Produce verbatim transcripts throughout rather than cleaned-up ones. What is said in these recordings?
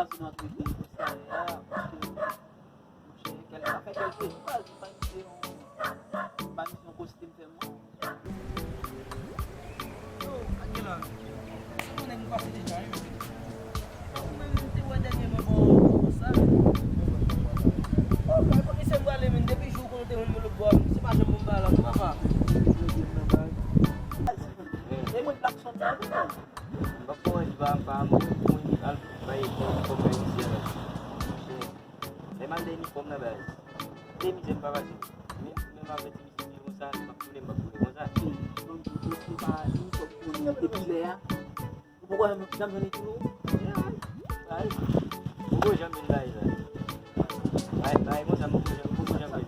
Sa se nan trete pou sa a, paske, monchè, kèl, sa fè kèlke jou, baz, m pa misye yon, m pa misye yon kostim fè mwen. Yo, ak gen la. Se konnen nou pase deja, wi, men. Ou menm, m te wè dènyèman, bon, bon, sa. Oh, boy, kote se m prale, men, depi jou kote te jwenn mwen lòt bò, se pa janm bon bagay la, non, papa. E mwen, Blackson, la, wi, men. M p ap kòmanse pa, pa, mwen, mwen, al bay inifòm bay misye la. Monchè, lè m al de inifòm nan, baz, de mizè m pa pase. Men, men m ap fè ti misye vin konsa, m ap tounen, m ap tounen konsa. Bon, bon, bon, se pa inifòm pou mwen, depi lè a. Ou poko janm, janm jwenn li tou, non? Bay. Poko janm vin bay, la. Bay, bay, konsa, m poko janm, poko janm vin.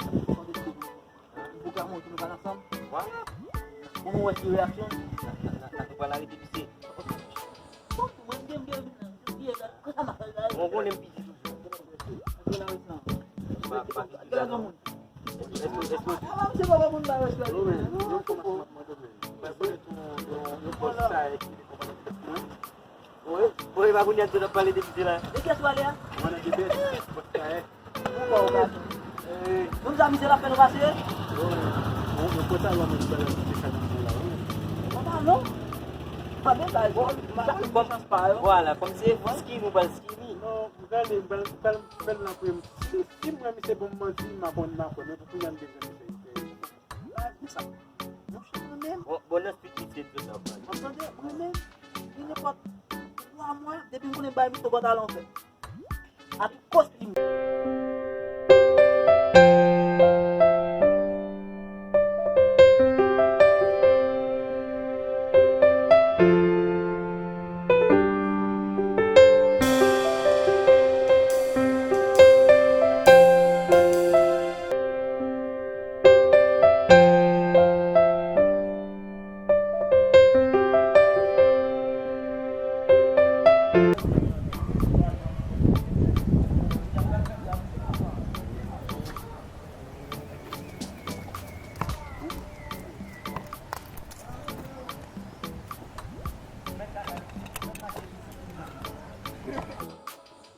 Ou ka montre nou pale ansanm? Vwala. Pou nou wè ki reyaksyon l. N a, n a, n a, nou pral arete pise. Bon, mwen, m gen, m gen, m gen, kòman sa fè la? Bon, konnen m piti toujou. M gen la resan. Pa, pa piti la, non. Èske, èske... Ah, misye pa konn ba respè li. Non, men, yon kòmansman, mwen, mwen, mwen, mwen, yon, yon, yon pòs sa, e ki de konprann mwen. Wi, wi, pa kounye a, nou ap pale de misye la. De kiyès w pale a? Mwen nan de bèt, pòs sa, e. Ou pa w gason. Eh. Moun sa misye la fè nou pase? Wi. Bon, nou kontan wè moun sa la, misye fè nan la, wi. Kontan non? Mande bay, bon, chak moun chans pa yo. Vwala, kòm se skinny, nou pral skinny. Non, m gade, m pral, m pral fè l nan premye. Si, si m wè misye bon m manti, m a konn, m a konn, men pou kounye a m bezwen misye. Pa di sa. Monchè, mwen menm. Bon, bon, nan street misye di sa, man. Mwen tande, mwen menm, gen nenpòt twa mwa, depi m konnen bay misye pantalon fè. Ak kostim.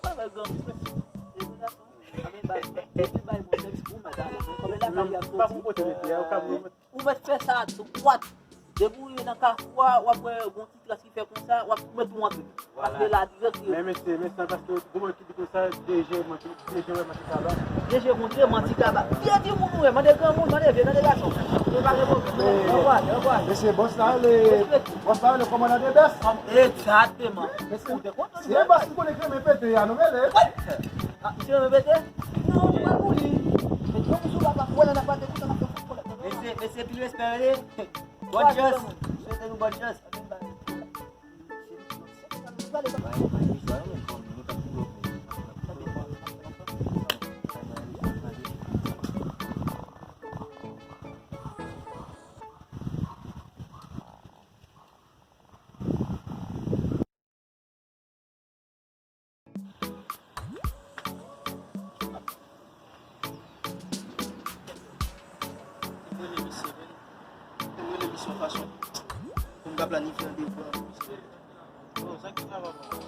Pa fè gran. Ou mèt fè sa dwat. Depi w rive nan kafou a, w ap wè gon ti tras ki fè konsa, w ap mèt tou antre. Paske la dirèk li. Men mesye, mesye, paske gwo mwen ki di konsa, D G mwen ki, D G wè mwen ki kaba. D G montre mwen ti kaba. Ki e timoun ou ye? Mande granmoun, mande vye, mande gason. Yo pa gen pwoblèm. Anvwa, anvwa. Mesye, bòs la, le, bòs la, le kòmandan de bès. Egzakteman. Mesye, ou te kontan? Se bòs ki konnen kremen pete a, nou rele. Ah, misye renmen pete? Non, nou pa pou li. Mesye, mesye, pil respè, rele. Bonne chance. Swete nou bonne chance. Mwen rele misye, men. Mwen rele misye yon fason pou m ka planifye yon devwa. Bon, sa ki travay pou mwen.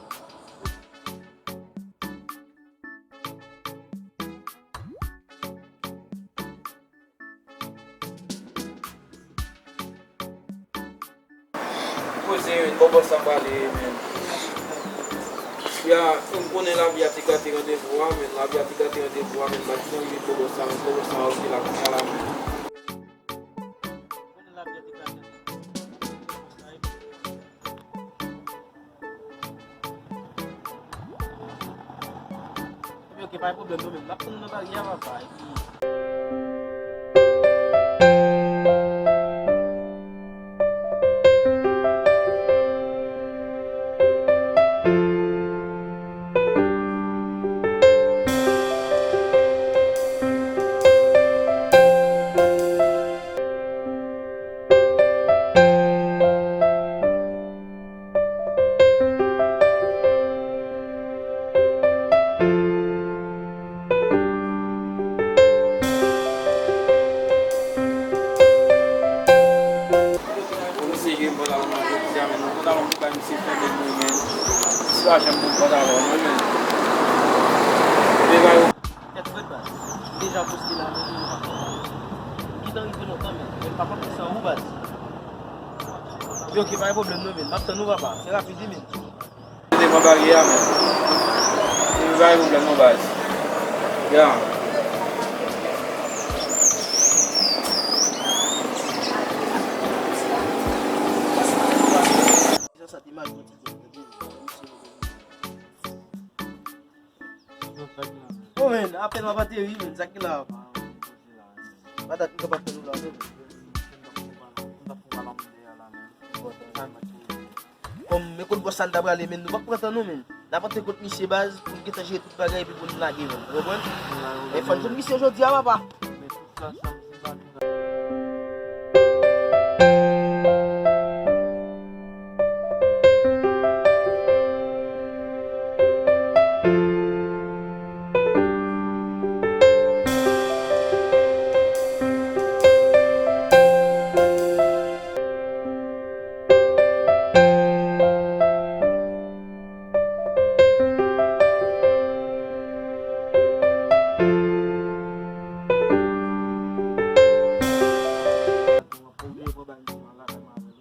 Poze, men, bò bòs la m prale, men. Ya, m konnen lavi a te gate randevou a, men, lavi a te gate randevou a, men, m pa t janm rive bò bòs la, men, bò bòs la, ok, la, kounye a la, men. Ebyen, ok, pa gen pwoblèm, non, men n ap tann nan baryè a, papa, epi Misye jwe pantalon nan jodi a, men nou pantalon ki bay misye fè de bri, men. Si pa janm bon pantalon, non, men. Tèt frèt, baz. M deja poste la, men m gentan rive lontan, men. Men m pa konn ki san ou, baz. Yo, ok, pa gen pwoblèm non, men. M ap tann ou, papa. Se rapid, wi, men. Te pran baryè a, men. Li pa gen pwoblèm non, baz. Ya. Sa, sa te mal pran ti tèt, tande. Oh, men, apèl m ap ateri, men, sa ki la. Pa dat m kapab fè nou la, men. Kòm men kot bòs sa n ta prale, men nou p ap pran tan nou, men. N ap antre kot misye baz, pou n gentan jere tout bagay, epi pou n lage, men. Ou konprann? E fò n jwenn misye jodi a, papa.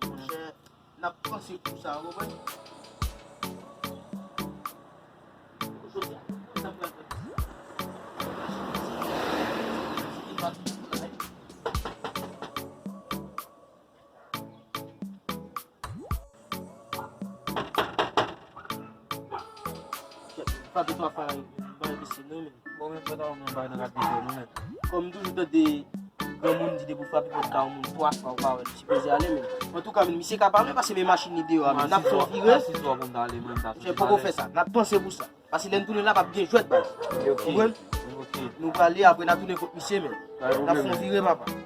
Monchè, n ap panse pou sa, ou konprann? Jodi a, n ap pran tan. Frape twa fwa, bay mesye non, men. Bon, men, pòtaw nan bay nan kat mesye non, men. Kòm m toujou tande granmoun di depi w frape pòt ka yon moun twa fwa, ou pa wè l, li sipoze ale, men. Antouka, men, misye ka pa vle pase men machin li deyò a, men. N ap fè yon vire. Misye poko fè sa. N ap panse pou sa. Paske lè n tounen la, p ap gen jwèt, baz. Ou konprann? Nou prale, apre n a tounen kot misye, men. N ap fè yon vire, papa.